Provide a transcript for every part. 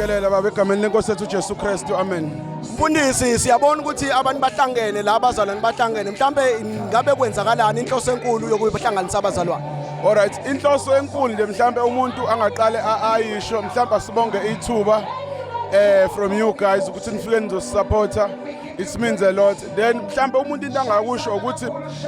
Ngiyabingelela baba egameni lenkosi yethu uJesu Kristu. Amen. Mfundisi, siyabona ukuthi abantu bahlangene la, abazalwane bahlangene. Mhlambe ngabe kwenzakalani, inhloso enkulu yokubahlanganisa abazalwane? Alright, inhloso enkulu nje mhlambe umuntu angaqale ayisho, mhlambe asibonge ithuba from you guys ukuthi nifike nizosupporta. It means a lot. Then mhlambe umuntu into angakusho ukuthi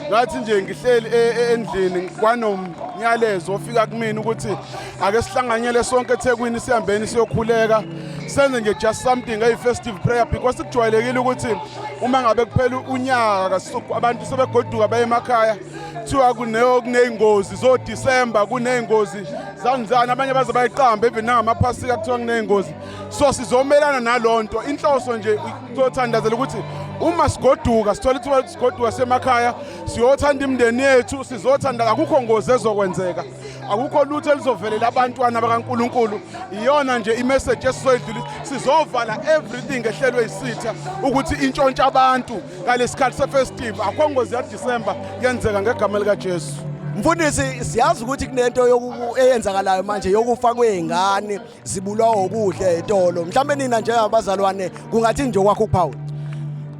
ngathi nje ngihleli endlini kwanomnyalezo ofika kumina ukuthi ake sihlanganyele sonke eThekwini, sihambeni siyokhuleka, senze nje just something a festive prayer, because kujwayelekile ukuthi uma ngabe kuphela unyaka abantu sebegoduka baye emakhaya, kuthiwa kuney'ngozi zo-December, kuney'ngozi zanzani, abanye baze bayiqambe even nangamaphasika kuthiwa kuney'ngozi. So sizomelana naloo nto. Inhloso nje kuzothandazela ukuthi uma sigoduka, sithola ithuba sigoduka semakhaya, siyothanda imindeni yethu, sizothanda, akukho ngozi ezokwenzeka, akukho lutho elizovelela abantwana bakaNkulunkulu. Iyona nje imessage esizoyidlulisa. Sizovala everything ehlelwe isitha ukuthi intshontshe abantu ngalesikhathi sefestive. Akukho ngozi yaDisemba yenzeka ngegama likaJesu. Mfundisi, siyazi ukuthi kunento eyenzakalayo manje yokufa kwey'ngane zibulawa ukudla etolo. Mhlambe nina njengabazalwane kungathi nje kwakho ukuphawula?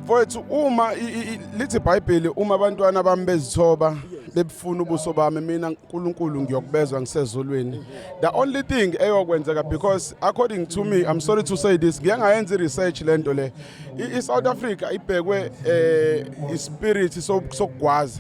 Mfowethu, uma lithi iBhayibheli, uma abantwana bami bezithoba, bebufuna ubuso bami, mina uNkulunkulu ngiyokubezwa ngisezulwini. The only thing eyokwenzeka, because according to me, I'm sorry to say this, ngiye ngayenza i-research lento le, i-South Africa ibhekwe ispirit sokugwaza.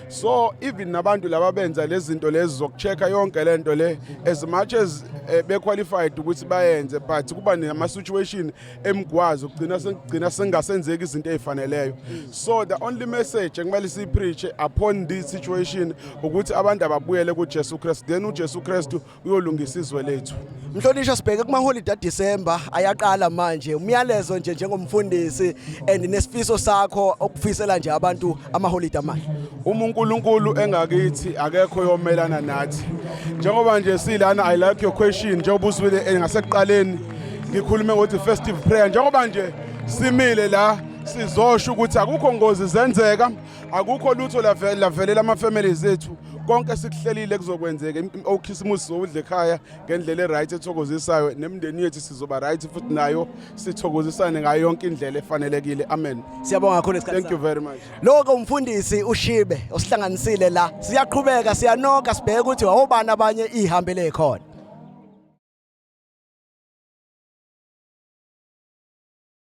So even nabantu laba benza lezi zinto lezi zokuchecka yonke lento le, as much as be-qualified ukuthi bayenze, but kuba nama-situation emgwazo kugcina sekugcina sengasenzeki izinto ey'faneleyo. So the only message ekumele siyipreach upon this situation ukuthi abantu ababuyele kuJesu Kristu, then uJesu Kristu uyolungisa izwe lethu. Mhlonishwa, sibheke kumaholide aDecember ayaqala manje. Umyalezo nje njengomfundisi and nesifiso sakho okufisela nje abantu amaholide amahle. Uma uNkulunkulu engakithi, akekho yomelana nathi. Njengoba nje silana, I like your question, njengoba usubile ngasekuqaleni ngikhulume ngokuthi festive prayer. Njengoba nje simile la, sizosho ukuthi akukho ngozi zenzeka, akukho lutho lavelela ama-families ethu. Konke sikuhlelile kuzokwenzeka. Okhisimusi sizowudla ekhaya ngendlela e-right ethokozisayo nemindeni yethu, sizoba right futhi nayo, sithokozisane ngayo yonke indlela efanelekile. Amen. Siyabonga kakhulu isikhathi. Thank you very much. Lokho umfundisi uShibe osihlanganisile la. Siyaqhubeka, siyanoka, sibheke ukuthi awobani abanye ihambele khona.